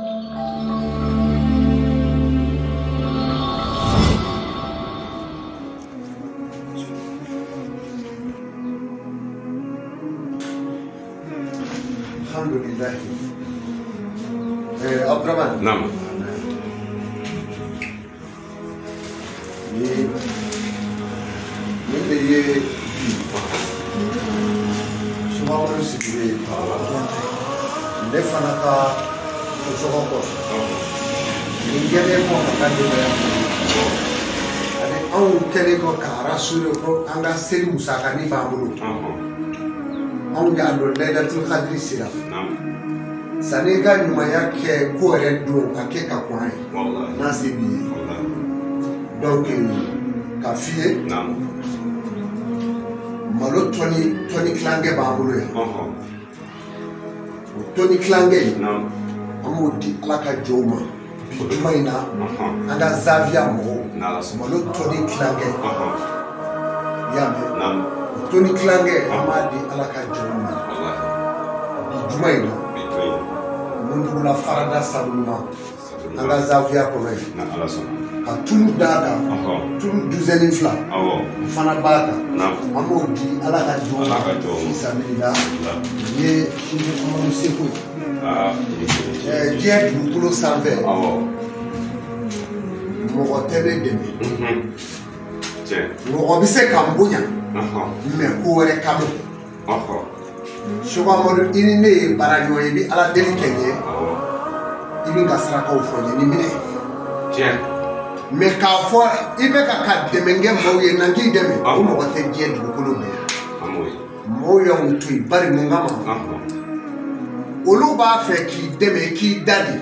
Alhamdulillah. Abdurrahman. Naam. Ni de ye bi Sumaworo sigilen ne fana ka sɔgɔ kɔfɛ nin kɛlen kɔ ka taa denbaya ani anw kɛlen kɔ k'a rassurer ko an ka seli musakanin b'an bolo. Anw y'a dɔn Laylatul Qadri sera. Sanni i ka ɲumanya kɛ ko yɛrɛ don ka kɛ ka kɔn a ye n'a se b'i ye. Donc k'a f'i ye malo tɔni tilankɛ b'an bolo yan. O tɔni tilankɛ in an b'o di Ala ka jɔnw ma bi juma in na an ka zaviya mɔgɔw malo tɔni tilankɛ i y'a mɛn. Tɔni tilankɛ an b'a di Ala ka jɔnw ma bi juma in na Mundugula farada Saduluma an ka zaviya kɔnɔ yen ka tulu d'a kan tulu duzɛni fila o fana b'a kan an b'o di Ala ka jɔnw ma fisabilila nin ye Sini Amadu seko ye. Diɲɛ dugukolo sanfɛ mɔgɔ tɛ ne dɛmɛ mɔgɔ bɛ se ka n bonya mais ko wɛrɛ kama. Seko Amadu i ni ne ye baara ɲɔgɔn ye i bɛ Ala deli kɛ n ye i bɛ n ka sarakaw fɔ n ye ni minɛ. Mais k'a fɔ i bɛ ka dɛmɛ kɛ maaw ye na n k'i dɛmɛ o mɔgɔ tɛ diɲɛ dugukolo bɛɛ. Mɔgɔw y'anw to yen bari mun kama olu b'a fɛ k'i dɛmɛ k'i da de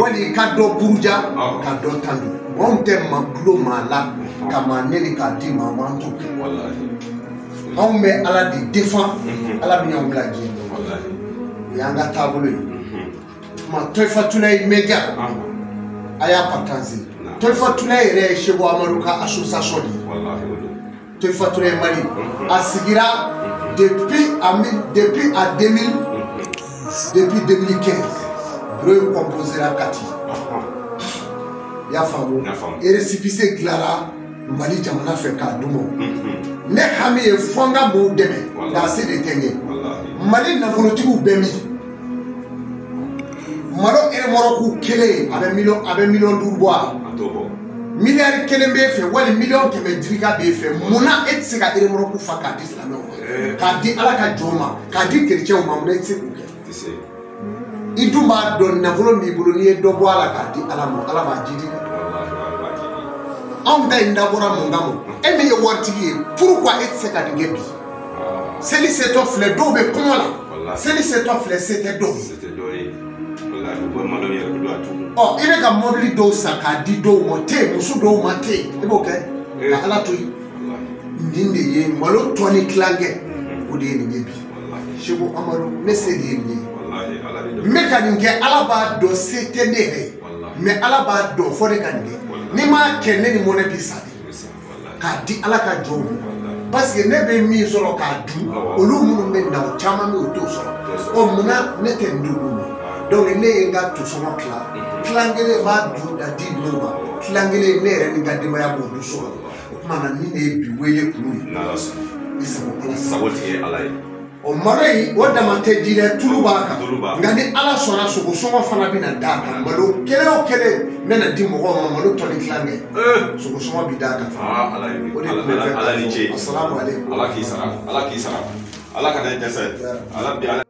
wali i ka dɔ buruja ka dɔ tandu. Anw tɛ maa dulo maa la ka maa neni k'a di maa ma an t'o kɛ. Anw bɛ Ala de défend Ala bɛ y'anw bila diɲɛ kɔnɔ. O y'an ka taabolo ye. Tuma Toyifatulayi Media a y'a partager. Toyifatulayi yɛrɛ ye Seko Amadu ka association de ye. Toyifatulayi Mali a sigira depuis à 2000 depuis 2015 bureau in composera Kati. I y'a faamu récépissé dilanna Mali jamana fɛ k'a d'u ma. Ne hami ye fo n ka mɔgɔw dɛmɛ nka se de tɛ n ye. Mali nafolotigiw bɛ min malo eremɔrɔku kelen a bɛ miliyɔn 5 bɔ a la. Miliyari 1 b'e fɛ wali miliyɔn 100 jirika b'e fɛ munna e tɛ se ka eremɔrɔku fa k'a di silamɛw ma k'a di Ala ka jɔnw ma k'a di kerecɛnw ma munna e tɛ se k'o kɛ. I dun b'a dɔn nafolo min b'i bolo n'i ye dɔ bɔ a la k'a di Ala ma Ala b'a jidi. Anw ta in dabɔra mun kama e min ye waritigi ye pourquoi e tɛ se ka nin kɛ bi. Seli setɔ filɛ dɔw bɛ kɔngɔ la seli setɔ filɛ se tɛ dɔw ye. Ɔ i bɛ ka mɔbili dɔw san k'a di dɔw ma te muso dɔw ma te i b'o kɛ ka Ala to yen. Nin de ye malo tɔni tilankɛ o de ye nin ye bi. Seko Amadu ne se de ye nin ye. N bɛ ka nin kɛ Ala b'a dɔn se tɛ ne yɛrɛ ye mais Ala b'a dɔn fɔ ne ka nin kɛ. N'i m'a kɛ ne ni mɔnɛ b'i sa de k'a di Ala ka jɔnw ma parce que ne bɛ min sɔrɔ k'a dun olu minnu bɛ na o caman bɛ yen o t'o sɔrɔ. Ɔ munna ne tɛ nin di olu ma. Donc ne ye n ka tosɔngɔ tila tilan kelen b'a dun ka di ninnu ma tilan kelen ne yɛrɛ ni n ka denbaya b'o dun so kɔnɔ. O tuma na nin de ye bi wele kun ye. I sago Ala sago tigi ye Ala ye. O malo in o dama tɛ di dɛ tulu b'a kan nka ni Ala sɔnna sogo sɔngɔ fana bɛna d'a kan malo kelen o kelen n bɛna di mɔgɔw ma malo tɔni tilankɛ sogo sɔngɔ bɛ d'a kan fana. O de tun bɛ fɛ k'a fɔ. Asalamu aleykum. Ala k'i sara Ala k'i sara Ala kana i dɛsɛ Ala bi Ala.